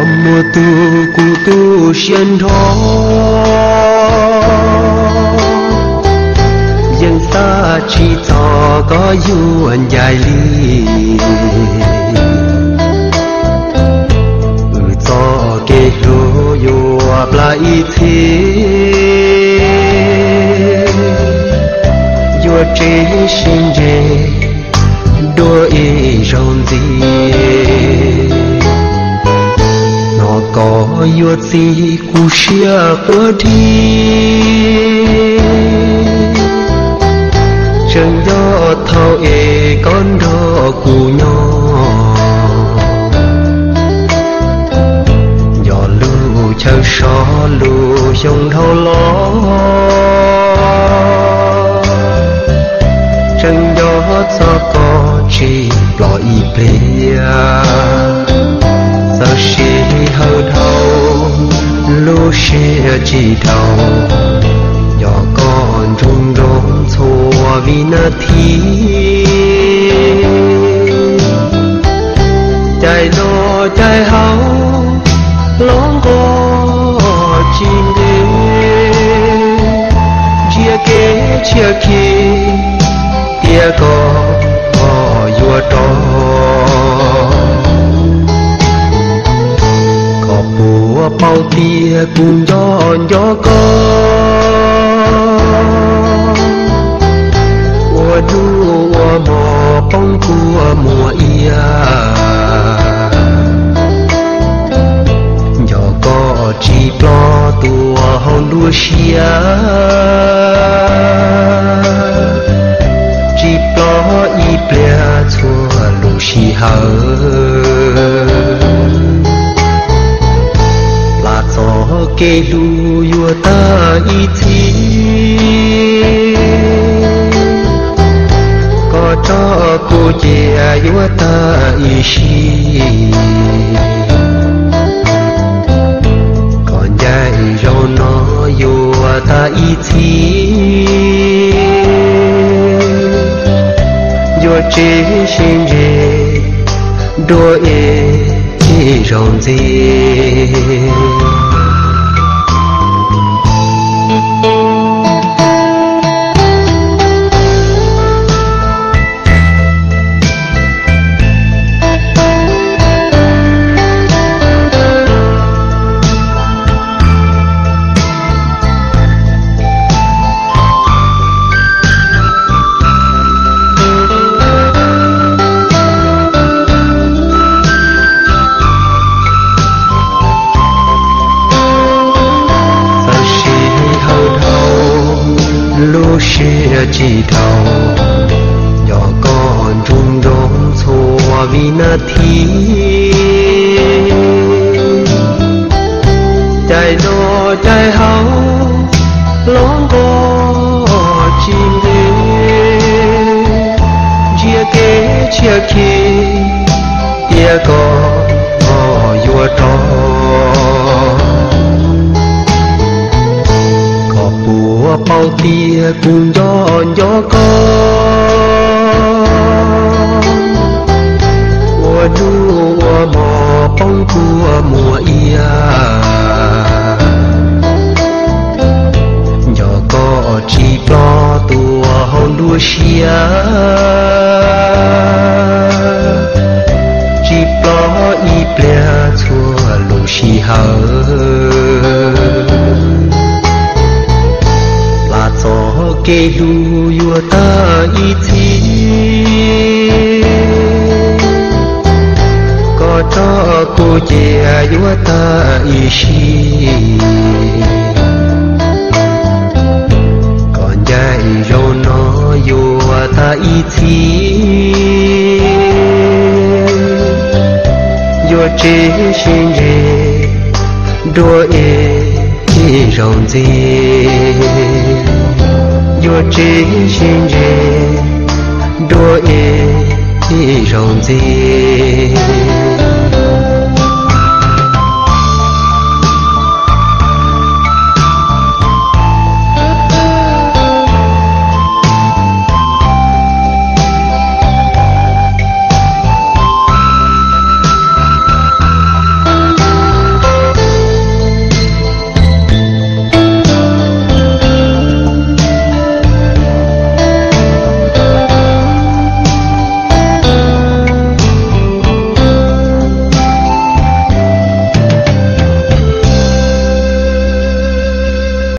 Muaj tus kuv tu siab nrho, yeej xav tsis txog koj yuav ncaim li. Wb txoj kev hlub yuav plam ib txhis, yuav tsev sib ntsib dua ib zaug ntxiv. Hnov koj yuav txib kuv siab quaj dhi, tseem nco thaum es koj nrog kuv nyob. Nco lub chaw so lub xyoo dhau los, tseem nco txog koj tsis plos ib pliag. Txawm sij hawm dhau, lub siab tsis dhau, nco koj nruj nroog txhua vib nab thib. Caij noj caij haus los nqos tsis ntev, ntsiab kev tshiab khi tias koj yuav rov. Koj puas paub tias kuv nco nco koj, ua ntuj ua hmo poob kua muag iab. Nco koj tsis plos tus hauv nruab siab, tsis plos ib pliag txhua lub sij hawm. Plam txoj kev hlub yuav tag ib txhis, koj tso kuv cia yuav tag ib sim. Koj ncaim zaum no yuav tag ib txhis, yuav tsev sib ntsib dua ib zaug ntxiv. Txawm sij hawm dhau, lub siab tsis dhau, nco koj nruj nroog txhua vib nab thib. Caij noj caij haus los nqos tsis ntev, ntsiab kev tshiab khi tias koj yuav rov. Koj puas paub tias kuv nco nco koj, ua ntuj ua hmo poob kua muag iab. Nco koj tsis plos tus hauv nruab siab, tsis plos ib pliag txhua lub sij hawm. Plam txoj kev hlub yuav tag ib txhis, koj tso kuv cia yuav tag ib sim. Koj ncaim zaum no yuav tag ib txhis, yuav tsev sib ntsib dua ib zaug ntxiv, yuav tsev sib ntsib dua ib zaug ntxiv.